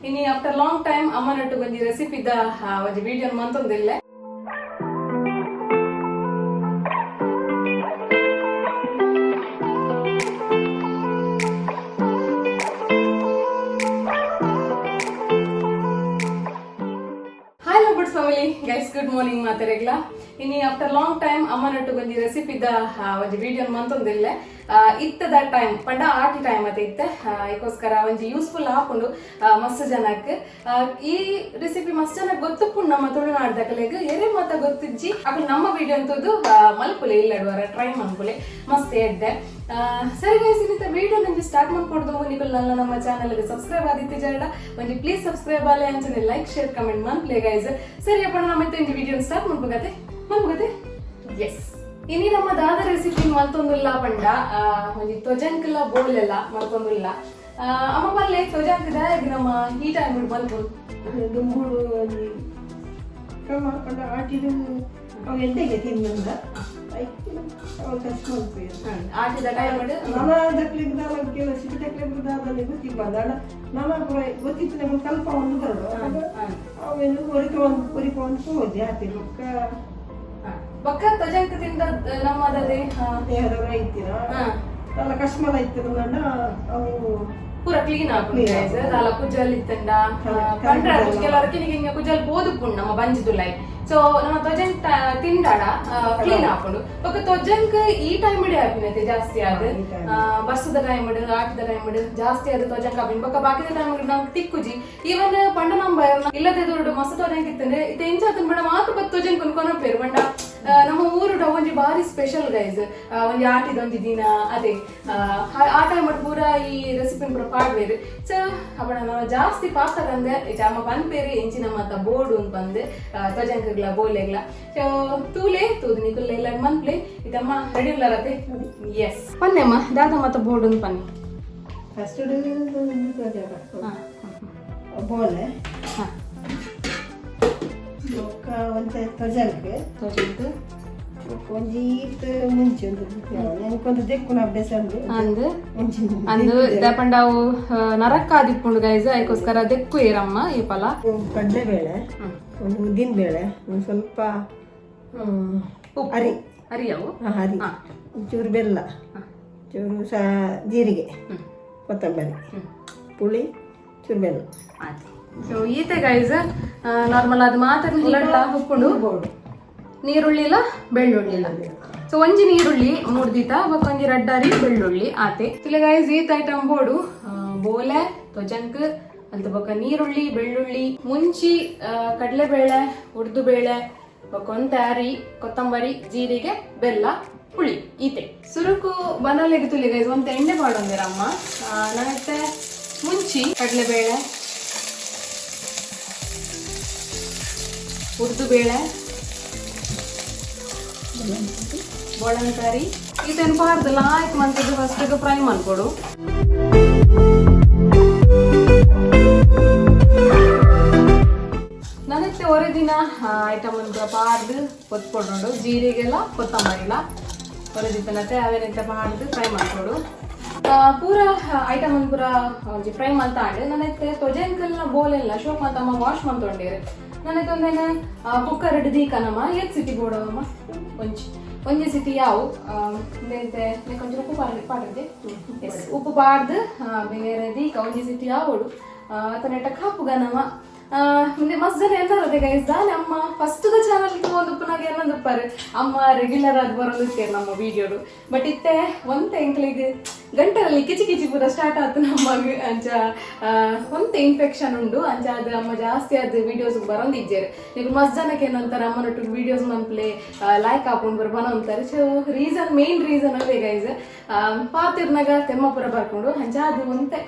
ಇನಿ after long time ಅಮ್ಮನೊಟ್ಟು ಒಂಜಿ ರೆಸಿಪಿದ ಒಂಜಿ ವಿಡಿಯೋ ಮಂತೊಂದಿಲ್ಲ. Hi lovers family guys, good morning ಮಾತಾರೆಗ್ಲ. ಇನಿ ಆಫ್ಟರ್ ಲಾಂಗ್ ಟೈಮ್ ಅಮ್ಮನೊಟ್ಟು ಒಂಜಿ ರೆಸಿಪಿದ ಒಂಜಿ ವಿಡಿಯೋ ಮಂತೊಂದಿಲ್ಲ. ಇತ್ತದ ಟೈಮ್ ಪಂಡ ಆಟಿ ಟೈಮ್ ಅತ್ತ ಇತ್ತೆ, ಐಕೋಸ್ಕರ ಒಂಜಿ ಯೂಸ್ಫುಲ್ ಆಪುಂಡು ಮಸ್ತ್ ಜನಕ್. ಈ ರೆಸಿಪಿ ಮಸ್ತ್ ಜನಕ್ ಗೊತ್ತುಪ್ಪುಂಡು. ನಮ್ಮ ತುಳುನಾಡ್ದಕಲೆಗ್ ಎರೆ ಮಾತ ಗೊತ್ತಿಜ್ಜಿ. ಅಕುಲು ನಮ್ಮ ವಿಡಿಯೋ ಅಂತದ್ದು ಮಲ್ಪುಲೆ, ಇಲ್ಲಡುವರ ಟ್ರೈ ಮನ್ಪುಲೆ, ಮಸ್ತ್ ಎಡ್ಡೆ. ಸರಿ ಗೈಸ್, ಇನ್ನಿತ ವಿಡಿಯೋ ನಂಜಿ ಸ್ಟಾರ್ಟ್ ಮಾಡ್ಕೊಡ್ದು ನಿಕುಲ್ ನನ್ನ ನಮ್ಮ ಚಾನಲ್ ಸಬ್ಸ್ಕ್ರೈಬ್ ಆದಿತ್ಯ ಜಾಡ ಒಂಜಿ ಪ್ಲೀಸ್ ಸಬ್ಸ್ಕ್ರೈಬ್ ಆಲೆ, ಅಂಚನೆ ಲೈಕ್ ಶೇರ್ ಕಮೆಂಟ್ ಮನ್ಪ್ಲೆ ಗೈಸ್. ಸರಿ ಅಪ್ಪ, ನಮ್ಮ ಒಂಜಿ ವಿಡಿಯೋ ಸ್ಟಾರ್ಟ್ ಮಾಡ್ಬೋಗತ್ತೆ ಮನ್ಬೋಗತ್ತೆ. ಎಸ್, ಇನಿ ನಮ್ಮ ದಾದ ರೆಸಿಪಿ ಮಲ್ತೊಂದುಲ್ಲ ಪಂಡ ಒಂಜಿ ತೊಜಂಕ್ಲ ಬೋಲೆಲ್ಲ ಮಲ್ತೊಂದುಲ್ಲ. ಅಮ್ಮ ಪಲ್ಲೆ, ತೊಜಂಕ್ ದಾಯಗ್ ನಮ್ಮ ಈ ಟೈಮ್ ಮಲ್ಪೊಂದು? ದುಂಬುಡು ಒಂಜಿ ಕ್ರಮ ಪಂಡ ಆಟಿಡು ಅವು ಎಡ್ಡೆಗೆ ತಿನ್ನಂದ ಐಕ್ ಅವು ಕಷ್ಟ ಮಲ್ಪುವೆರ್. ಆಟಿದ ಟೈಮ್. ನನ ದಕ್ಲೆಗ್ ದಾಲ ಕೆಲವು ಸಿಟಿ ದಕ್ಲೆಗ್ ದಾದನೆ ಗೊತ್ತಿಪ್ಪಂದ. ಆಂಡ ನನ ಪೂರ ಗೊತ್ತಿತ್ತು, ನಮ್ಗೆ ಕಲ್ಪ ಒಂದು ಬರಡು. ಅವೇನು ಒರಿಕೊಂಡು ಒರಿಕೊಂಡು ಪೋದು ಆತೆ ಬೊಕ್ಕ. ಬೊಕ್ಕ ತೊಜಂಕ್ ತಿಂದ ನಮ್ಮದದೆ ದೇಹದವರ ಐತಿನ ದಾಲ ಕಶ್ಮಲ ಇತ್ತಿನ ಅವು. ಪೂರ ಕ್ಲೀನ್ ಆಪುಂಡು ಗೈಸ್. ದಾಲ ಕುಜಲ್ ಇತ್ತಂಡ ಪಂಡ್ರ ಕೆಲವರಿಗೆ ಹಿಂಗ ಕುಜಲ್ ಪೋದುಪ್ಪುಂಡು ನಮ್ಮ ಬಂಜಿದುಲೈ. ಸೊ ನಮ್ಮ ತೊಜಂಕ್ ತಿಂಡಾಡ ಕ್ಲೀನ್ ಆಪುಂಡು. ಬೊಕ್ಕ ತೊಜಂಕ್ ಈ ಟೈಮ್ ಇಡೆ ಆಪಿನತೆ ಜಾಸ್ತಿ ಆದ್. ಈ time. ಬರ್ಸದ ಟೈಮ್, ಆಟದ ಟೈಮ್ ಜಾಸ್ತಿ ಆದ್ ತೊಜಂಕ್ ಆಪಿನ. ಬೊಕ್ಕ ಬಾಕಿದ ಟೈಮ್ ನಂಗೆ ತಿಕ್ಕುಜಿ. ಈವನ್ ಪಂಡ ನಮ್ಮ ಇಲ್ಲದೆ ದುರ್ಡು ಮಸ್ತ್ ತೊಜಂಕ್ ಇತ್ತಂದ್ರೆ ಇತ್ತೆ ಇಂಚ ಬೇಡ ಮಾತು ಬತ್ ತೊಜಂಕ್ ಕೊನಪೇರು. ಪಂಡ ನಮ್ಮ ಊರುಡ ಒಂಜಿ ಬಾರಿ ಸ್ಪೆಷಲ್ ಗೈಸ್. ಒಂಜಿ ಆಟಿದ ಒಂಜಿ ದಿನ ಅದೇ, ಆ ಆ ಟೈಮ್ ಪೂರ ಈ ರೆಸಿಪಿ ಪೂರ ಪಾಡ್ವೇರು. ಸೊ ಅಪ್ಪಣ ನಾವು ಜಾಸ್ತಿ ಪಾತರಂದೆ ಅಮ್ಮ ಪನ್ಪೇರು ಎಂಚಿನ ಮಾತ ಬೋಡು ಅಂತ ಬಂದು ತ್ವಜಂಕಗ್ಲ ಬೋಲೆಗ್ಲ. ಸೊ ತೂಲೆ ತೂದು ನಿಕುಲ್ಲ ಇಲ್ಲ ಮನ್ಪ್ಲೆ. ಇದಮ್ಮ ರೆಡಿ ಉಳ್ಳಾರತೆ? ಎಸ್, ಪನ್ನೆ ಅಮ್ಮ, ದಾದ ಮಾತ ಬೋಡು ಅಂತ ಪನ್ನಿ. ಫಸ್ಟ್ ಬೋಲೆ ಬೊಕ್ಕ ಒಂತೆ ತೊಜಂಕ್. ತ್ವಜಂಕ್. ಬೊಕ್ಕ ಒಂಜಿ ಈತ್ ಮುಂಚಿ ಒಂದು ನೆನಕೊಂದು ದೆಕ್ಕುನ ಅಭ್ಯಾಸ ಉಂಡು. ಅಂದ್. ಮುಂಚಿ. ಅಂದು ದಾಪಂಡ ಅವು ನರಕ ಆದಿಪ್ಪುಂಡು ಗೈಸ್, ಐಕೋಸ್ಕರ ದೆಕ್ಕು ಏರಮ್ಮ ಈ ಫಲ. ಕಡಲೆಬೇಳೆ, ಒಂದು ಉದ್ದಿನ ಬೇಳೆ, ಒಂದು ಸ್ವಲ್ಪ ಉಪ್ಪು. ಅರಿ. ಅರಿಯವು. ಹಾ, ಅರಿ. ಚೂರು ಬೆಲ್ಲ, ಚೂರು ಸಹ ಜೀರಿಗೆ, ಕೊತ್ತಂಬರಿ, ಪುಳಿ, ಚೂರು ಬೆಲ್ಲ. ಆಯ್ತು. ಸೊ ಈತೆ ಗೈಸ್, ನಾರ್ಮಲ್ ಅದು ಮಾತ್ರ ಲಡ್ಲ ಉಪ್ಪುಂಡು. ಬೋಡು. ನೀರುಳ್ಳಿಲ ಬೆಳ್ಳುಳ್ಳಿಲ. ಸೊ ಒಂಜಿ ನೀರುಳ್ಳಿ ಮೂರ್ದಿತ, ಬೊಕ್ಕ ಒಂಜಿ ರಡ್ಡಾರಿ ಬೆಳ್ಳುಳ್ಳಿ ಆತೆ. ತುಲೆ ಗೈಸ್, ಈತ ಐಟಮ್ ಬೋಡು. ಬೋಲೆ, ತೊಜಂಕ್, ಅಲ್ತ ಬೊಕ್ಕ ನೀರುಳ್ಳಿ, ಬೆಳ್ಳುಳ್ಳಿ, ಮುಂಚಿ, ಕಡಲೆಬೇಳೆ, ಉರ್ದು ಬೇಳೆ, ಬೊಕ್ಕ ಒಂತೆ ಅರಿ, ಕೊತ್ತಂಬರಿ, ಜೀರಿಗೆ, ಬೆಲ್ಲ, ಪುಳಿ ಈತೆ. ಸುರುಕು ಬನಲೆಗೆ ತುಲಿ ಗೈಸ್, ಒಂತೆ ಎಣ್ಣೆ ಪಾಡೊಂದಿರಮ್ಮ. ನನತ್ತೆ ಮುಂಚಿ, ಕಡಲೆಬೇಳೆ, ಉರ್ದು ಬೇಳೆ, ಬೊಳಂತಾರಿ ಇದನ್ನು ಪಾರ್ದು ಲಾಯ್ಕ್ ಮಂತದ್ದು ಫಸ್ಟ್ ಫ್ರೈ ಮಾಡ್ಕೊಡು. ನನತ್ತೆ ಒರೆ ದಿನ ಐಟಮ್ ಅನ್ನು ಪಾರ್ದು ಕೊತ್ಕೊಡು. ಜೀರಿಗೆಲ್ಲ ಕೊತ್ತಂಬರಿಲ ಹೊರದಿತ್ತನತ್ತೆ ಅವೇನಂತ ಪಾರ್ದು ಫ್ರೈ ಮಾಡ್ಕೊಡು. ಪೂರ ಐಟಮ್ ಅನ್ನು ಪೂರ ಒಂಜಿ ಫ್ರೈ ಮಲ್ತಾಂಡ್. ನನತ್ತೆ ತೊಜೆಂಕಲ್ನ ಬೋಲೆಲ್ಲ ಶೋಕ್ ಮಲ್ತಮ್ಮ ವಾಶ್ ಮಂತೊಂಡೇರು. ನನತ್ತೆ ಒಂದೇನ ಕುಕ್ಕರ್ ದೀಕನಮ್ಮ. ಏತ್ ಸಿಟಿ ಬೋಡವಮ್ಮ? ಒಂಜಿ ಒಂಜಿ ಸಿಟಿ ಯಾವು ಇಂದೆಂತೆ ಒಂಚೂರು ಉಪ್ಪು ಪಾಡ್ದೆ ಪಾಡ್ದೆ. ಎಸ್, ಉಪ್ಪು ಪಾಡ್ದು ಬೇರೆ ದೀಕ ಒಂಜಿ ಸಿಟಿ ಯಾವೋಡು ಅತನೆಟ್ಟ ಕಾಪು ಗನಮ. ಮುಂದೆ ಮಸ್ತ್ ಜನ ಎಂತಾರದೆ ಗೈಸ್, ದಾನೆ ಅಮ್ಮ ಫಸ್ಟ್ the channel ಒಂದು ಉಪ್ಪುನಾಗ ಏನಂದುಪ್ಪಾರು ಅಮ್ಮ ರೆಗ್ಯುಲರ್ ಆಗಿ ಬರೋದು ನಮ್ಮ ವಿಡಿಯೋಡು. ಬಟ್ ಇತ್ತೆ ಒಂತೆ ಎಂಕ್ಲಿಗ್ ಗಂಟಲಲ್ಲಿ ಕಿಚಿ ಕಿಚಿ ಪೂರ ಸ್ಟಾರ್ಟ್ ಆತು ನಮ್ಮಗ್. ಅಂಚ ಒಂತೆ ಇನ್ಫೆಕ್ಷನ್ ಉಂಡು. ಅಂಚ ಅದು ಅಮ್ಮ ಜಾಸ್ತಿ ಅದು ವಿಡಿಯೋಸ್ ಬರೋಂದಿಜ್ಜೇರು. ನೀವು ಮಸ್ತ್ ಜನಕ್ಕೆ ಏನಂತಾರೆ, ಅಮ್ಮನೊಟ್ಟು ವಿಡಿಯೋಸ್ ಮನ್ಪ್ಲೆ, ಲೈಕ್ ಹಾಕೊಂಡು ಬರ ಅಂತಾರೆ. ಸೊ ರೀಸನ್, ಮೇನ್ ರೀಸನ್ ಅವೇ ಗೈಸ್. ಪಾತಿರ್ನಾಗ ತೆಮ್ಮಪುರ ಬರ್ಕೊಂಡು ಅಂಚ ಅದು ಒಂತೆ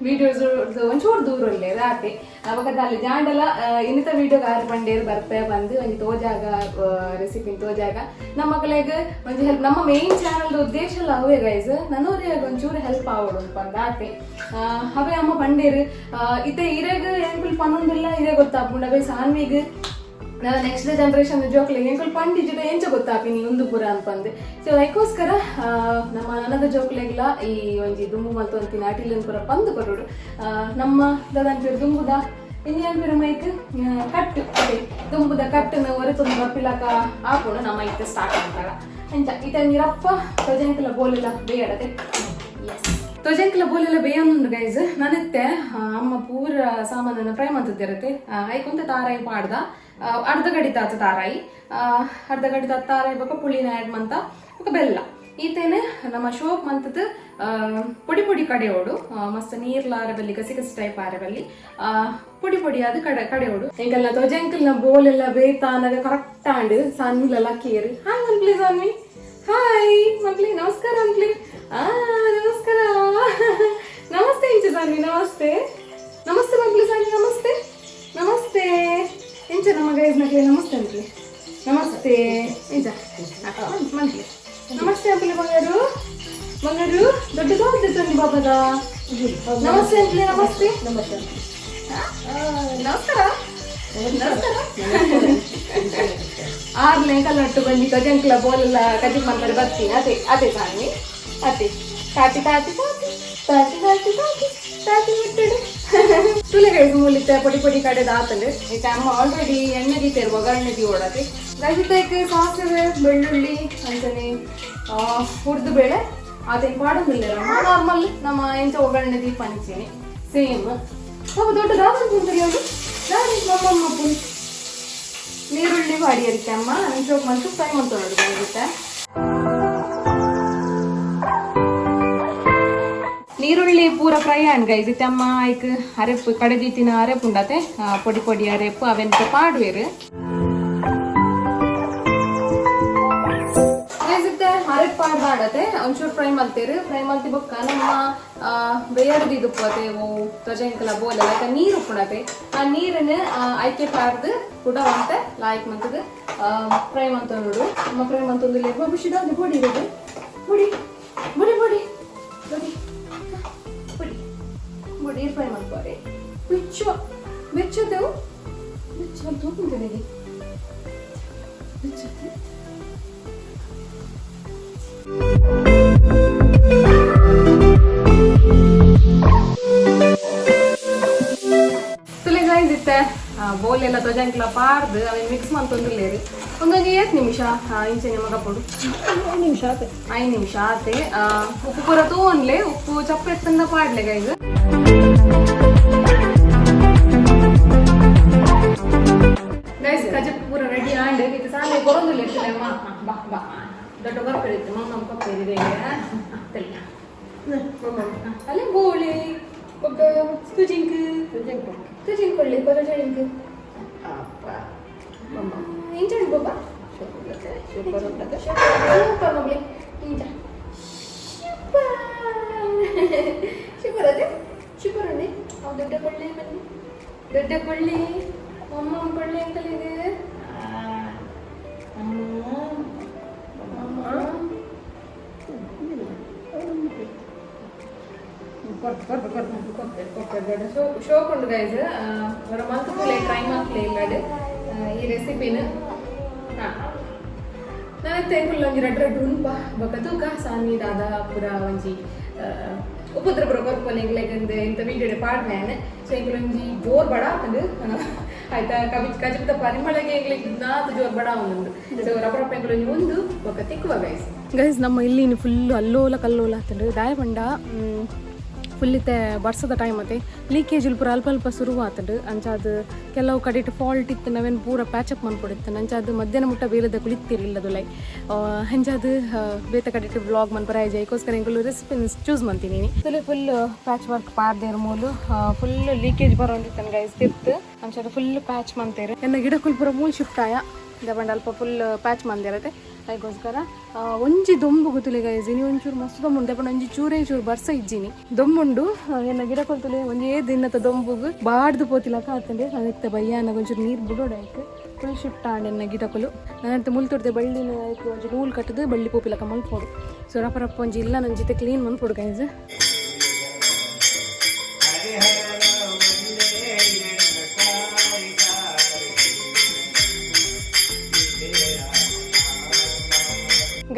ವಿಡಿಯೋಸ್ ಒಂಚೂರು ದೂರ ಉಲ್ಲೇರು ಆತೆ. ಅವಾಗ ಅಲ್ಲಿ ಜಾಂಡಲ ಇನ್ನಿತ ವಿಡಿಯೋ ಆರು ಬಂಡೇರು ಬರ್ತೆ ಬಂದು ಒಂಜಿ ತೋಜಾಗ, ರೆಸಿಪಿ ತೋಜಾಗ ನಮ್ಮ ಮಕ್ಕಳಿಗೆ ಒಂಜಿ ಹೆಲ್ಪ್. ನಮ್ಮ ಮೇನ್ ಚಾನಲ್ ಉದ್ದೇಶ ಎಲ್ಲ ಅವೇ ಗೈಸ್, ನನೋರಿಯಾಗ ಒಂಚೂರು ಹೆಲ್ಪ್ ಆವಡು ಪಂದ್ ಆತೆ. ಅವೇ ಅಮ್ಮ ಪಂಡೇರು ಇತ್ತೆ ಇರೆಗ್ ಎಂಕುಲ್ ಪನ್ನೊಂದಿಲ್ಲ, ಇರೆ ಗೊತ್ತಾಪುಂಡು. ಅವೇ ಸಾನ್ವಿಗ್ ನನ್ನ ನೆಕ್ಸ್ಟ್ ಜನರೇಷನ್ ಜೋಕ್ಲಿಗೆ ಎಂಕುಲು ಪಂಡಿಜಿಡ ಎಂಚ ಗೊತ್ತಾಪಿನಿ ಉಂದು ಪೂರ ಅನ್ಪಂದು. ಸೊ ಐಕೋಸ್ಕರ ನಮ್ಮ ನನದ ಜೋಕ್ಲೆಗ್ಲ ಈ ಒಂಜಿ ದುಂಬು ಮಲ್ತೊಂತಿನ ಅಟಿಲನ್ ಪೂರ ಪಂದು ಕೊರೊಡು. ನಮ್ಮ ದಾದನ್ಪೇರು ದುಂಬುದ ಇಂಜಿಯನ್ ಮೈಕ್ ಕಟ್ಟು ಅದೇ ದುಂಬುದ ಕಟ್ಟನ್ನು ಒರೆತೊಂದು ಬರ್ಪಿಲಕ ಆಪುಂಡು. ನಮ್ಮ ಇತ್ತೆ ಸ್ಟಾರ್ಟ್ ಅಂತಾಗ ಅಂಚ ಇತ ನೀರಪ್ಪ ತೊಜಂಕಲ ಬೋಲೆಲ್ಲ ಬೇಯಡತೆ. ಎಸ್, ತೊಜಂಕಲ ಬೋಲೆಲ್ಲ ಬೇಯೊಂದು ಗೈಸ್. ನಾನಿತ್ತೆ ಅಮ್ಮ ಪೂರ ಸಾಮಾನನ್ನು ಫ್ರೈ ಮಾಡ್ತಿದ್ದಿರತ್ತೆ. ಐಕೊಂತ ತಾರಾಯಿ ಪಾಡ್ದ, ಅರ್ಧ ಗಡಿತಾತ ತಾರಾಯಿ, ಅರ್ಧ ಗಡಿತಾತ ತಾರಾಯಿ ಬೊಕ ಪುಳಿನ ಆ್ಯಡ್ ಮಂತ ಬೊಕ ಬೆಲ್ಲ ಈತೇನೆ ನಮ್ಮ ಶೋಕ್ ಮಂತದ ಪೊಡಿ ಪೊಡಿ ಕಡೆಯೋಡು. ಮಸ್ತ್ ನೀರ್ಲ ಆರಬಲ್ಲಿ, ಕಸಿ ಕಸಿ ಟೈಪ್ ಆರಬಲ್ಲಿ, ಪೊಡಿ ಪೊಡಿ ಅದು ಕಡೆ ಕಡೆಯೋಡು. ಎಂಕಲ್ನ ತೊಜಂಕಲ್ನ ಬೋಲೆಲ್ಲ ಬೇತಾನಾಗ ಕರೆಕ್ಟ್ ಆಂಡ್ ಸನ್ನಿಲೆಲ್ಲ ಕೇರು. ಹಾಯ್ ಮಂತ್ಲಿ ಸಾನ್ವಿ, ಹಾಯ್ ಮಂತ್ಲಿ, ನಮಸ್ಕಾರ ಅಂಕ್ಲಿ. ಆ ನಮಸ್ಕಾರ, ನಮಸ್ತೆ ಇಂಚ ಸಾನ್ವಿ, ನಮಸ್ತೆ ನಮಸ್ತೆ ಮಂತ್ಲಿ ಸಾನ್ವಿ, ನಮಸ್ತೆ ನಮಸ್ತೆ ಇಂಚ ನಮ್ಮ ಗೈಸ್ ನಕ್ಲಿ ನಮಸ್ತೆ ಅಂಕ್ಲಿ, ನಮಸ್ತೆ ಇಂಚ ಮಂತ್ಲಿ ನಮಸ್ತೆ ಅಂಕ್ಲಿ. ಬಂಗಾರು ಬಂಗಾರು ದೊಡ್ಡ ದೊಡ್ಡ ತಂದಿ ಬಾಬದ. ನಮಸ್ತೆ ಅಂಕ್ಲಿ, ನಮಸ್ತೆ. ನಮಸ್ತೆ. ನಮಸ್ಕಾರ ನಮಸ್ಕಾರ. ಆರ್ಲೆ ಕಲ್ಲಟ್ಟು ಬಂದು ಕಜಂಕ್ಲ ಬೋಲೆಲ್ಲ ಕಜಿಪ್ ಮಾಡ್ತಾರೆ ಬರ್ತೀನಿ. ಅದೇ ಅದೇ ಸಾಮಿ, ಅದೇ ತಾತಿ ತಾತಿ ತಾತಿ ತಾತಿ ತಾತಿ ತಾತಿ ತಾತಿ ಬಿಟ್ಟಿಡು ತುಲೆ ಗೈಸ್. ಮೂಲಿತ್ತ ಪೊಡಿ ಪೊಡಿ ಕಡೆ ಆತಂಡು. ಇತ್ತೆ ಅಮ್ಮ ಆಲ್ರೆಡಿ ಎಣ್ಣೆ ದೀತೇರು, ಒಗ್ಗರಣೆ ದೀ ಓಡತೆ ಗೈಸ್. ಸಾಸಿವೆ, ಬೆಳ್ಳುಳ್ಳಿ ಅಂಚನೆ ಹುರಿದು ಬೇಳೆ ಅದೇನು ಪಾಡೊಂದಿಲ್ಲ. ನಾರ್ಮಲ್ ನಮ್ಮ ಎಂಚ ಒಗ್ಗರಣೆ ದೀಪ ಅಂಚೇನೆ ಸೇಮ್. ಸ್ವಲ್ಪ ದೊಡ್ಡ ದಾದನ ಪುಂತಲಿ ಅವಳು ದಾದಿ ಮಮ್ಮಮ್ಮ ಪುನ್. ನೀರುಳ್ಳಿ ಮಾಡಿ ಇರುತ್ತೆ ಅಮ್ಮ ಅಂಚೋಕ್ ಮಂತು ಫ್ರೈ ಮಂತು ಇರುತ್ತೆ. ನೀರುಳ್ಳಿ ಪೂರ ಫ್ರೈ ಆಂಡ್ ಗೈಸ್, ಇತ್ತೆ ಅಮ್ಮ ಐಕ್ ಅರೆಪ್ಪು ಕಡೆದೀತಿನ ಅರೆಪ್ಪು ಉಂಡತೆ, ಪೊಡಿ ಪೊಡಿ ಅರೆಪ್ಪು ಅವೆಂತ ಪಾಡುವೆರು ಗೈಸ್. ಇತ್ತೆ ಅರೆಪ್ಪು ಪಾಡ್ದಾಡತೆ ಒಂಚೂರು ಫ್ರೈ ಮಲ್ತೇರು. ಫ್ರೈ ಮಲ್ತಿ ಬೊಕ್ಕ ನಮ್ಮ ಬೇಯರ್ದು ಇದು ಅತೆ ಓ ತ್ವಜಂಕಲ ಬೋಲಲ್ಲ ಐತ ನೀರು ಉಪ್ಪುಣತೆ, ಆ ನೀರನ್ನು ಐಕೆ ಪಾರ್ದು ಕೂಡ ಒಂತೆ ಲಾಯ್ಕ್ ಮಂತದ ಫ್ರೈ ಮಂತ ನೋಡು. ನಮ್ಮ ಫ್ರೈ ಮಂತೊಂದು ಬಾಬು ಪೊಡಿ ಇರೋದು ಪೊಡಿ ಬುಡಿ ಬುಡಿ ಬುಡಿ ಬುಡಿ ಬುಡಿ ಫ್ರೈ ಮಾಡ್ಕೋರಿ. ಬಿಚ್ಚು ಬಿಚ್ಚುದೆವು ಬಿಚ್ಚು ತೂಕುಂತೇನೆ ಬಿಚ್ಚು. ತುಲೆ ಗೈಸ್, ಇತ್ತೆ ಬೋಲ್ ಎಲ್ಲ ತ್ವಜಂಕ್ಲ ಪಾರ್ದು ಅವೇನು ಮಿಕ್ಸ್ ಮಂತೊಂದುಲ್ಲೇರು. ಒಂದೊಂದು ಏತ್ ನಿಮಿಷ ಇಂಚೆ ನಿಮಗ ಪೊಡು? 5 ನಿಮಿಷ ಆತೆ. 5 ನಿಮಿಷ ಆತೆ. ಉಪ್ಪು ಪೂರ ತೂವೊನ್ಲೆ, ಉಪ್ಪು ಚಪ್ಪೆ ಎತ್ತಂದ ಪಾಡ್ಲೆ ಗೈಸ್. ಗೈಸ್, ಕಜಪ್ ಪೂರ ರೆಡಿ ಆಂಡ್. ಇದು ಸಾಲೆ ಕೊರೊಂದುಲ್ಲೆ ಇರ್ತದೆ ಅಮ್ಮ. ಬಾ ಬಾ, ದೊಡ್ಡ ಬರ್ಪೇರಿತ್ತು ಮಮ್ಮ ಪಪ್ಪೇರಿದೆ ತೆಲ್ಲ ಅಲ್ಲೇ ಬೋಳಿ ಬೊಕ್ಕ ತುಜಿಂಕ್ ತುಜಿಂಕ್ ಕೊಳ್ಳಿ ಕೊರಜಳಿಂಕ್. ಅಪ್ಪ ಮಮ್ಮ. ಇಂಚಡಿ ಬಾಬಾ. ಸೂಪರ್ ಉಂಟದ. ಸೂಪರ್ ಮಗಳೇ, ಇಂಚ ಸೂಪರ್ ಸೂಪರ್ ಅದೇ ಸೂಪರ್ ಅಂడి. ಅವು ದೊಡ್ಡ ಕೊಳ್ಳಿ ಬನ್ನಿ, ದೊಡ್ಡ ಕೊಳ್ಳಿ ಅಮ್ಮ ಕೊಳ್ಳಿ ಅಂಕಲ್ ಇದು ಅಮ್ಮ ಅಮ್ಮ. ಶೋಕ್ ಉಂಡು ಗೈಸ್. ಅವರ ಮಂತ್ ಪುಲೆ ಟ್ರೈ ಮಾಡ್ಲಿ ಇಲ್ಲಡ್ ಈ ರೆಸಿಪಿನ. ನಾನು ತೆಂಗುಲ್ ಒಂಜಿ ರಡ್ಡ್ ರಡ್ಡ್ ಉನ್ಪ ಬೊಕ ತೂಕ. ಸಾನ್ವಿ ದಾದ ಪೂರ ಒಂಜಿ ಉಪದ್ರ ಪೂರ ಕೊರ್ಪೊಲಿ ಎಂಗ್ಲೆಗ್ ಇಂತ ವೀಡಿಯೋಡೆ ಪಾಡ್ನೆ. ಸೊ ಎಂಕುಲು ಒಂಜಿ ಜೋರ್ ಬಡ ಆತಂಡು ಆಯ್ತಾ. ಕವಿ ಕಜಿಪ್ತ ಪರಿಮಳಗೆ ಎಂಗ್ಲೆಗ್ ನಾತ್ ಜೋರ್ ಬಡ ಉಂಡು. ಸೊ ರಪ್ಪ ರಪ್ಪ ಎಂಕುಲು ಒಂಜಿ ಉಂದು ಬೊಕ ತಿಕ್ಕುವ ಗೈಸ್. ಗೈಸ್, ನಮ್ಮ ಇಲ್ಲಿ ಫುಲ್ ಅಲ್ಲೋಲ ಕಲ್ಲೋಲ ಆತಂಡು. ದಾಯ ಪಂಡ ಫುಲ್ ಇತ್ತೆ ಬರ್ಸದ ಟೈಮ್ ಅತ್ತೆ, ಲೀಕೇಜ್ ಪೂರ ಅಲ್ಪ ಅಲ್ಪ ಶುರು ಆತಂಡು. ಅಂಚಾದ್ ಕೆಲವು ಕಡೆಟ್ ಫಾಲ್ಟ್ ಇತ್ತು, ನಾವೇನು ಪೂರ ಪ್ಯಾಚಪ್ ಮನ್ಪೊಡಿತ್ತು. ಅಂಚಾದ್ ಮಧ್ಯಾಹ್ನ ಮುಟ್ಟ ಬೇಲದ ಕುಳಿತಿರ್ಲಿಲ್ಲದು ಲೈ. ಅಂಚಾದ್ ಬೇತ ಕಡೆಟ್ ಬ್ಲಾಗ್ ಮನ್ಪರ ಐಕೋಸ್ಕರ ಎಂಕುಲು ರೆಸಿಪಿ ಚೂಸ್ ಮಂತೀನಿ. ಫುಲ್ ಪ್ಯಾಚ್ ವರ್ಕ್ ಪಾರ್ದೇರ್ ಮೂಲು ಫುಲ್ ಲೀಕೇಜ್ ಬರೋಂದಿತ್ತನ್ ಗೈಸ್ ತಿರ್ತು. ಅಂಚಾದ್ ಫುಲ್ ಪ್ಯಾಚ್ ಮಂತೇರು. ಎನ್ನ ಗಿಡಕುಲ್ ಪೂರ ಮೂಲ್ ಶಿಫ್ಟ್ ಆಯ ದಬಂಡ ಅಲ್ಪ ಫುಲ್ ಪ್ಯಾಚ್ ಮಂದಿರತ್ತೆ. ಅದಕ್ಕೋಸ್ಕರ ಒಂಜಿ ದೊಂಬು ಗೊತ್ತುಲೆ ಗೈಸ್, ಇನಿ ಒಂಚೂರು ಮಸ್ತ್ ದೊಂಬುಂಡು. ದಪಂಡ ಒಂಜಿ ಚೂರೇ ಚೂರು ಬರ್ಸ ಇಜ್ಜಿನಿ, ದೊಂಬುಂಡು. ಎನ್ನ ಗಿಡ ಕೊಲ್ತುಲೆ ಒಂಜಿ ದಿನತ ದೊಂಬುಗು ಬಾಡ್ದು ಪೋತಿಲಕ ಆತಂಡೆ. ನಾನು ಇತ್ತೆ ಬಯ್ಯಾನ ಒಂಚೂರು ನೀರು ಬಿಡೋಡ. ಆಯ್ತು, ಫುಲ್ ಶಿಫ್ಟ್ ಆಂಡ್ ಎನ್ನ ಗಿಡಕುಲು. ನಾನು ಮುಲ್ತೊಡ್ದೆ ಬಳ್ಳಿನ ಆಯ್ತು ಒಂಜಿ ನೂಲು ಕಟ್ಟದು ಬಳ್ಳಿ ಪೋಪಿಲಕ ಮಲ್ಪೋಡು. ಸೊ ರಪ್ಪ ರಪ್ಪ ಒಂಜಿ ಇಲ್ಲ ನನ್ನ ಜೊತೆ ಕ್ಲೀನ್ ಮನ್ಪೋಡು ಗೈಸ್.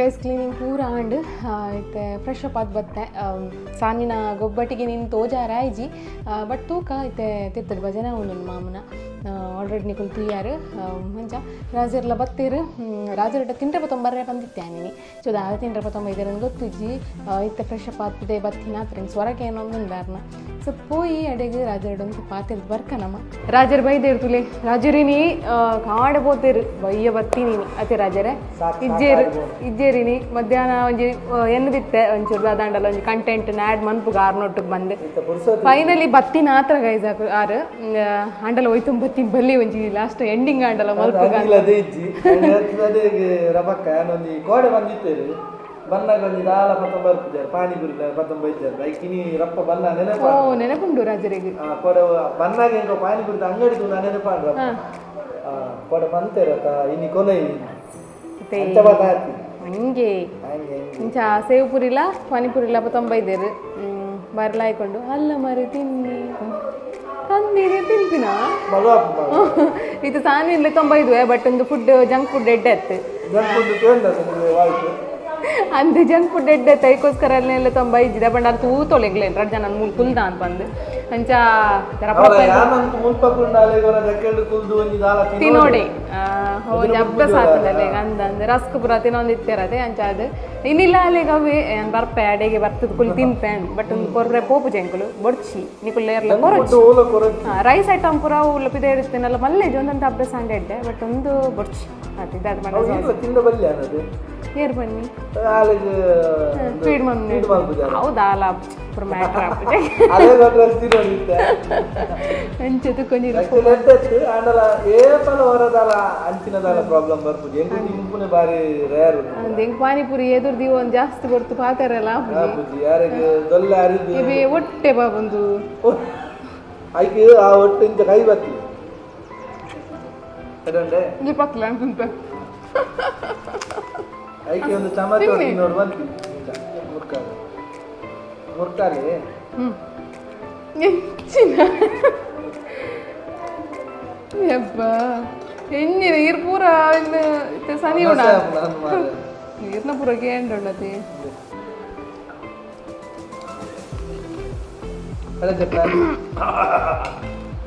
Guys, cleaning ಪೂರ ಆಂಡ್. ಇತ್ತೆ ಫ್ರೆಶ್ ಅಪ್ ಆದ್ ಬತ್ತೆ. ಸಾನಿನ ಗೊಬ್ಬಟಿಗೆ ನಿನ್ ತೋಜಾರ ಆಯ್ಜಿ, ಬಟ್ ತೂಕ. ಇತ್ತೆ ತಿರ್ತಡ್ ಭಜನೆ ಉಂಡು ಮಾಮುನ. ಆಲ್ರೆಡಿ ನಿಕುಲು ತೂಯಾರು. ಮಂಚ ರಾಜರ್ಲ ಬತ್ತೀರು. ರಾಜರಟ ತಿಂಡ್ರೆ ಪತ್ತೊಂಬರ್ರೆ ಬಂದಿತ್ತೆ ನೀನಿ. ಸೊ ದಾದ ತಿಂಡ್ರೆ ಪತ್ತೊಂಬ ಇದ್ದೀರ ಗೊತ್ತಿಜ್ಜಿ. ಇತ್ತೆ ಫ್ರೆಶ್ ಅಪ್ ಆತ್ಪಿದೆ ಬತ್ತಿನ ಹತ್ರ ಸ್ವರಕ್ಕೆ ಏನೋ ಒಂದು. ಸೊ ಪೋಯಿ ಅಡೆಗೆ ರಾಜರಡೊಂದು ಪಾತೆರ್ ಬರ್ಕ ನಮ್ಮ. ರಾಜರ್ ಬೈದೇರು ತುಲೆ. ರಾಜರಿನಿ ಕಾಡೆ ಪೋತೇರು, ಬಯ್ಯ ಬತ್ತಿ ನೀನಿ ಅತೆ ರಾಜರೇ? ಇಜ್ಜೇರು, ಇಜ್ಜೇರಿನಿ. ಮಧ್ಯಾಹ್ನ ಒಂಜಿ ಎನ್ನದಿತ್ತೆ, ಒಂಚೂರು ದಾದಾಂಡಲ ಒಂಜಿ ಕಂಟೆಂಟ್ ಆ್ಯಡ್ ಮನ್ಪುಗ ಆರ್ನೊಟ್ಟಿಗೆ ಬಂದೆ. ಫೈನಲಿ ಬತ್ತಿನ ಆತ್ರ ಗೈಸ್ ಆರು ಆಂಡಲ ಹೋಯ್ತು ಬತ್ತಿ ಬಲ್ಲಿ ಒಂಜಿ ಲಾಸ್ಟ್ ಎಂಡಿಂಗ್ ಆಂಡಲ ಮಲ್ಪುಗ. ಅದೇ ಇಜ್ಜಿ ಅದೇ ರಬಕ್ಕ ಒಂಜಿ ಕೋಡೆ ಬಂದಿತ್ತೇರು. ಬನ್ನಾಗ ಒಂಜಿ ದಾಲ ಪತ್ತೊಂಬ ಬರ್ಪುಜಾರ, ಪಾನಿಪುರಿ ಪತ್ತೊಂಬ ಇಜ್ಜಾರ. ಐಕಿನಿ ರಪ್ಪ ಬನ್ನ ನೆನಪ. ಓ, ನೆನಪುಂಡು ರಾಜರಿಗೆ. ಕೋಡೆ ಬನ್ನಾಗ ಎಂಕೋ ಪಾನಿಪುರಿದ ಅಂಗಡಿ ತೂನ ನೆನಪಾಂಡ್ರ. ಕೋಡೆ ಬಂತೇರತ ಇನಿ ಕೊನೆ ಅಂಚ ಬತ್ತಾತಿ. ಹಂಗೆ. ಹಂಗೆ. ಇಂಚ ಸೇವ್ ಪುರಿಲ ಪಾನಿಪುರಿಲ ಪತ್ತೊಂಬ ಇದ್ದೇರು ಬರ್ಲಾಯ್ಕೊಂಡು ಅಲ್ಲ ಮರಿ ತಿನ್ನಿ ತಂದಿರಿ ತಿನ್ಪಿನ. ಮಲ್ವಾಪು. ಇದು ಸಾನಿನ್ಲೆ ತೊಂಬ ಇದ್ವೆ, ಬಟ್ ಒಂದು food, junk food ಎಡ್ಡೆ ಅತ್ತು. ಜಂಕ್ ಫುಡ್ ಕೇಂದ್ರ ವಾಯ್ತು. ಅಂದು ಜಂಕ್ ಫುಡ್ ಎಡ್ಡೆ ಐಕೋಸ್ಕರ ಅಲ್ಲೆಲ್ಲ ತೊಂಬ ಇಜ್ಜಿದೆ ಬಟ್ ಅದು ತೂತೊಳೆಗ್ಲೇನು ರಡ್ ಜನ ಮೂಲು ಕುಲ್ದ ಅಂತ ಬಂದು ಅಂಚ ಅವರ ಯಾನಂತು ಮುಲ್ಪ ಕುಂಡಾಲೆ ಗೊರ ದಕ್ಕೆಂಡು ಕುಲ್ದು ಒಂಜಿ ದಾಲ. ತಿನ್ನೋಡಿ ಹೌದು, ಅಭ್ಯಾಸ ಆತದಲ್ಲ ಈಗ. ಅಂದ ಅಂದ್ ರಸ್ಕ್ ಪೂರ ತಿನ್ನೊಂದಿತ್ತಿರದೆ ಅಂಚ. ಅದು ಇನ್ನಿಲ್ಲ ಅಲ್ಲಿಗೆ ಅವೆ ಏನ್ ಬರ್ಪೆ ಅಡೆಗೆ ಬರ್ತದ ಕುಲ್ ತಿನ್ಪೆ. ಬಟ್ ಒಂದು ಕೊರ್ರೆ ಪೋಪು ಜಂಕುಲು ಬೊಡ್ಚಿ ನಿಕುಲು ಏರ್ಲ ಕೊರೊಚ್ಚಿ. ಓಲ ಕೊರ. ರೈಸ್ ಐಟಮ್ ಪೂರ ಉಲ್ಲ ಪಿದೆ ಇಡ್ತೇನಲ್ಲ ಮಲ್ಲೇಜ್ ಒಂದಂತ ಅಭ್ಯಾಸ ಅಂಡ ಇಡ್ಡೆ, ಬಟ್ ಒಂದು ಬೊಡ್ಚಿ ಅದು ಇದಾದ ಮಾಡ. ಇಲ್ಲ, ತಿಂದ ಬಲ್ಯ ಅನ್ನದು. ಏರ್ ಬನ್ನಿ. ಆಲೆಗ್ ಫೀಡ್ ಮಮ್ಮಿ. ಫೀಡ್ ಮಲ್ಪುಜಾರ. ಹೌದಾ ಅಲ್ಲ, ಪೂರ ಮ್ಯಾಟ್ರ್ ಆಪುಜೆ. ಅದೇ ಗೊತ್ತ ತಿನ್ನೋದಿತ್ತೆ. ಅಂಚೆ ಕೊಂಜಿ. ಆಕ್ಚುಲಿ ಎಡ್ಡೆತ್ತು ಆಂಡಲ ಏಪಲ ಹೊರದಾಲ ಅಂಚಿನದಾಲ ಪ್ರಾಬ್ಲಮ್ ಬರ್ಪುಜಿ ಎಂಕು. ತಿನ್ಪುನೆ ಬಾರಿ ರೇರ್. ಅಂದ್ ಎಂಕ್ ಪಾನಿಪುರಿ ಎದುರು ದೀವ ಒಂದು ಜಾಸ್ತಿ ಕೊಡ್ತು ಪಾತೆರಲ್ಲ ಆಪುಜಿ. ಆಪುಜಿ ಯಾರಿಗೆ ದೊಲ್ಲೆ ಅರಿದು. ಇವೆ ಹೊಟ್ಟೆ ಬಾಬಂದು. ಐಕ್ ಆ ಒಟ್ಟು ಇಂಚ ಕೈ ಬತ್ತಿ ಎಡಂಡೆ. ಈ ಪಕ್ಲ ಅಂತ. ಐಕೆ ಒಂದು ಚಮಚ ನೋಡು ಬಂತು ಇಂಚ ಮುರ್ಕಾಲೆ ಮುರ್ಕಾಲೆ. ಎಂಚಿನ ಯಬ್ಬ ಎಂಜಿನ ಈರ್ ಪೂರ ಇನ್ನು ಇತ್ತೆ ಸನಿ ಉಣ. ಈರ್ನ ಪೂರ ಕೇಂಡುಂಡತಿ. ಅದೇ ಜಪ್ಪ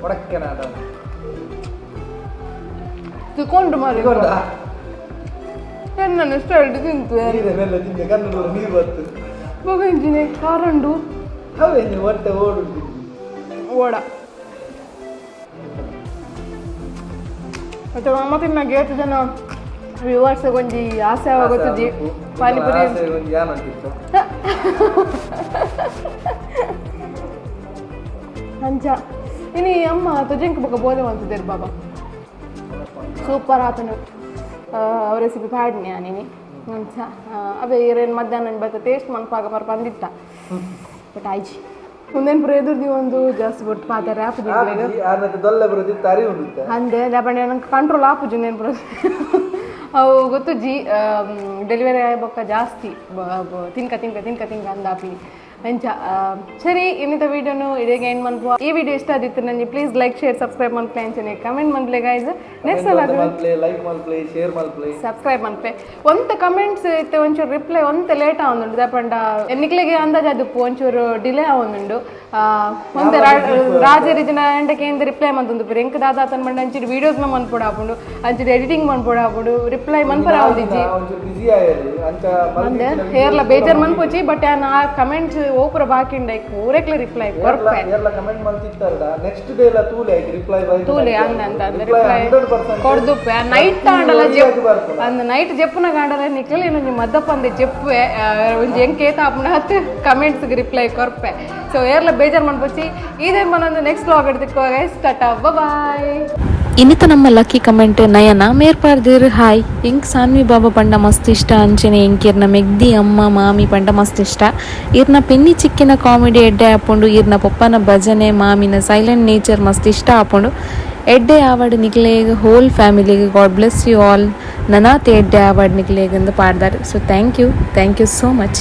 ಒಡಕ್ಕೆ ನಾಡ. ತಿಕೊಂಡು ಮಾರಿ ನನ್ನ ಸ್ಟೈಲ್ ತಿಂತು. ನೀರೇ ಮೆಲ್ಲ ತಿಂದೆ, ಕಣ್ಣು ಪೂರ ನೀರು ಬತ್ತು. ಬೊಗಂಜಿನೆ ಕಾರಂಡು. ಅವೇ ನೀವು ಹೊಟ್ಟೆ ಓಡು. ಓಡ ಮತ್ತೆ ಅಮ್ಮ ತಿನ್ನಾಗ ಏತ್ ಜನ ವ್ಯೂವರ್ಸ್ ಒಂಜಿ ಆಸೆ ಆಗೋತುಜಿ ಪಾನಿಪುರಿ. ಒಂದು ಏನಂತಿತ್ತು. ಅಂಚ ಇನಿ ಅಮ್ಮ ತೊಜೆಂಕ್ ಬೊಕ ಬೋಲೆ ಮಂತಿದ್ದೇರು ಬಾಬಾ. ಸೂಪರ್ ಆತನು ಅವ್ ರೆಸಿಪಿ ಪಾಡ್ನಿ ನೀನಿ. ಅಂಚ ಅವೇ ಏರೇನು ಮಧ್ಯಾಹ್ನ ಬತ್ತ ಟೇಸ್ಟ್ ಮನ್ಪಾಗ ಮರ್ ಬಂದಿತ್ತ, ಬಟ್ ಆಯ್ಜಿ. ಮುಂದೇನು ಪುರ ಎದುರ್ದಿ ಒಂದು ಜಾಸ್ತಿ ಬೊಟ್ಟು ಪಾತಾರೆ ಆಪುಜಿ. ಆನಕ್ಕೆ ದೊಲ್ಲೆ ಬರೋದಿತ್ತು, ಅರಿ ಉಂಡಿತ್ತ. ಅಂದೆ ದಾಪಂಡೆ ನಂಗೆ ಕಂಟ್ರೋಲ್ ಆಪುಜಿ. ನೇನು ಪುರ ಅವು ಗೊತ್ತುಜಿ, ಡೆಲಿವರಿ ಆಯ್ ಬೊಕ್ಕ ಜಾಸ್ತಿ ತಿನ್ಕ ತಿನ್ಕ ತಿನ್ಕ ತಿನ್ಕ ಅಂದಾಪಿ ಅಂಚ. ಸರಿ, ಇನ್ನಿತ ವಿಡಿಯೋನು ಇದೇಗೆ ಎಂಡ್ ಮನ್ಪು. ಈ ವಿಡಿಯೋ ಇಷ್ಟ ಆದಿತ್ತು ನನಗೆ please like, share, subscribe ಮನ್ಪ್ಲೆ, ಅಂಚನೆ ಕಮೆಂಟ್ ಮನ್ಪ್ಲೆ ಗೈಸ್. ನೆಕ್ಸ್ಟ್ ಸಲ ಮಲ್ಪ್ಲೆ, ಲೈಕ್ ಮಲ್ಪ್ಲೆ, ಶೇರ್ ಮಲ್ಪ್ಲೆ. ಸಬ್ಸ್ಕ್ರೈಬ್ ಮನ್ಪೆ. ಒಂತ ಕಮೆಂಟ್ಸ್ ಇತ್ತೆ ಒಂಚೂರು ರಿಪ್ಲೈ ಒಂತ ಲೇಟ್ ಆವೊಂದುಂಡು. ದಾಪಂಡ ನಿಕ್ಲೆಗೆ ಅಂದಾಜು ಅದು ಒಂಚೂರು ಡಿಲೇ ಆವೊಂದುಂಡು. ಒಂತೆ ರಾಜರಿಜಿನ ಎಂಡಕ್ಕೆ ಎಂದ ರಿಪ್ಲೈ ಮಂತೊಂದು ಪುರ ಎಂಕ್ ದಾದಾ ತನ್ ಮಂಡ ಅಂಚಿಡು ವೀಡಿಯೋಸ್ ಮ ಮನ್ಪೊಡು ಆಪುಂಡು, ಅಂಚಿಡು ಎಡಿಟಿಂಗ್ ಮನ್ಪೊಡು ಆಪುಂಡು, ರಿಪ್ಲೈ ಮನ್ಪರ ಆವೊಂದಿಜ್ಜಿ. ಒಂಚೂರು ಬಿಸಿ ಆಯರು ಅಂಚ. ಅಂದೆ ಏರ್ಲ ಬೇಜಾರ್ ಮನ್ಪೊಚಿ, ಬಟ್ ಆ ಕಮೆಂಟ್ಸ್ ಓಪುರ ಬಾಕಿ ಉಂಡು, ಐಕ್ ಪೂರೆಕ್ಲೆ ರಿಪ್ಲೈ ಕೊರ್ಪೆ. ಏರ್ಲ ಕಮೆಂಟ್ ಮಲ್ತಿತ್ತಾರಡ ನೆಕ್ಸ್ಟ್ ಡೇ ಎಲ್ಲ ತೂಲೆ ಐಕ್ ರಿಪ್ಲೈ ಬೈ. ತೂಲೆ ಅಂದ ಅಂತ ರಿಪ್ಲೈ 100%. ಕೊಡ್ದುಪ್ಪೆ. ನೈಟ್ ಆಂಡಲ ಜೆಪ್ ಬರ್ಪುನ. ಅಂದ್ ನೈಟ್ ಜೆಪ್ಪುನ ಗಾಂಡಲ ನಿಕ್ಲೆ ಒಂಜಿ ಮದ್ದಪ್ಪಂದೆ ಜೆಪ್ಪುವೆ. ಒಂಜಿ ಎಂಕೇತ ಆಪುಂಡು ಹತ್ತು ಕಮೆಂಟ್ಸ್ ರಿಪ್ಲೈ ಕೊರ್ಪೆ. ಸೊ ಏರ್ಲ ಬೇಜಾರ್ ಮನ್ಪೊಚಿ. ಇದೇ ಮನೊಂದು ನೆಕ್ಸ್ಟ್ ವ್ಲಾಗ್ ತಿಕ್ಕುವಾಗ. ಟಾಟಾ, ಬಾಯ್. ಇನ್ನಿತ ನಮ್ಮ ಲಕ್ಕಿ ಕಮೆಂಟ್ ನಯನ ಮೇರ್ಪಾರ್ದಿರ್. ಹಾಯ್, ಎಂಕ್ ಸಾನ್ವಿ ಬಾಬಾ ಪಂಡ ಮಸ್ತ್ ಇಷ್ಟ. ಅಂಚನೆ ಎಂಕಿರ್ನ ಮೆಗ್ದಿ, ಅಮ್ಮ, ಮಾಮಿ ಪಂಡ ಮಸ್ತ್ ಇಷ್ಟ. ಇರ್ನ ಪೆನ್ನಿ ಚಿಕ್ಕಿನ ಕಾಮಿಡಿ ಎಡ್ಡೆ ಆಪುಂಡು. ಇರ್ನ ಪೊಪ್ಪನ ಭಜನೆ, ಮಾಮಿನ ಸೈಲೆಂಟ್ ನೇಚರ್ ಮಸ್ತ್ ಇಷ್ಟ ಆಪುಂಡು. ಎಡ್ಡೆ ಆವಡ್ ನಿಕ್ಲೇಗ್, ಹೋಲ್ ಫ್ಯಾಮಿಲಿಗೆ. God bless you all. ನನಾತ್ ಎಡ್ಡೆ ಆವಡ್ ನಿಕ್ಲೇಗ್ ಅಂದ್ ಪಾಡ್ದಾರ್. So thank you, thank you so much.